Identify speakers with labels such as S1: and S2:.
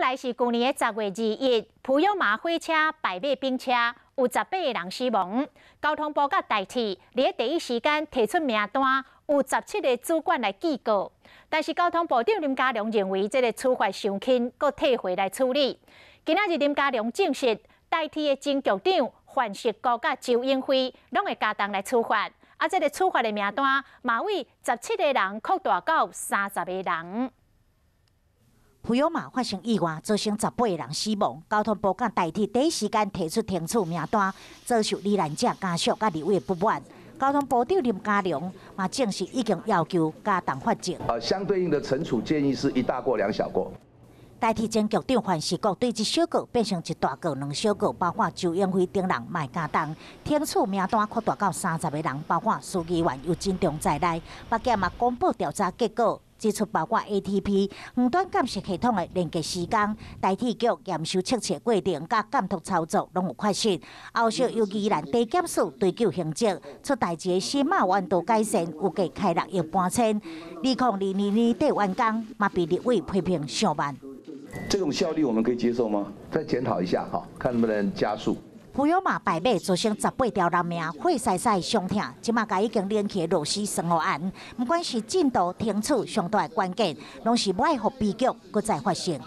S1: 來是舊年的10月21，普悠瑪火車敗馬並車，有18個人死亡。交通部佮台鐵佇第一時間提出名單，有十七个主管來記過。但是交通部長林佳龍認為這个處罰傷輕，閣退回來處理。今仔日林佳龍證實，台鐵的前局長范錫國佮周永輝攏會加重來處罰。啊，這个處罰的名單，嘛為十七个人擴大到30個人。
S2: 普悠瑪發生意外，造成18個人死亡。交通部佮台鐵第一時間提出懲處名單，遭受罹難者家屬佮立委不滿。交通部長林佳龍嘛證實已經要求加重罰則。
S3: 相對應的懲處建議是一大過兩小過。
S2: 台鐵前局長范錫國對一小過變成一大過兩小過，包括周永輝等人嘛會加重，懲處名單擴大到30個人，包括書記員游振中在內。北檢嘛公布調查結果，指出包括 ATP 遠端監視系統的連結時間、台鐵局驗收測試過程佮監督操作攏有缺失。後續由宜蘭地檢署追究刑責，出代誌的新馬彎道改善，預計開6億搬遷。2022年底完工，嘛被立委批評傷慢。
S4: 這種效率我們可以接受嗎？
S3: 再檢討一下哈，看能不能加速。
S2: 普悠瑪敗馬造成18條人命，血腥腥傷痛，這馬共已經冷去的螺絲酸雨案，毋管是進度、懲處，上大的關鍵，攏是無愛予悲劇閣再發生。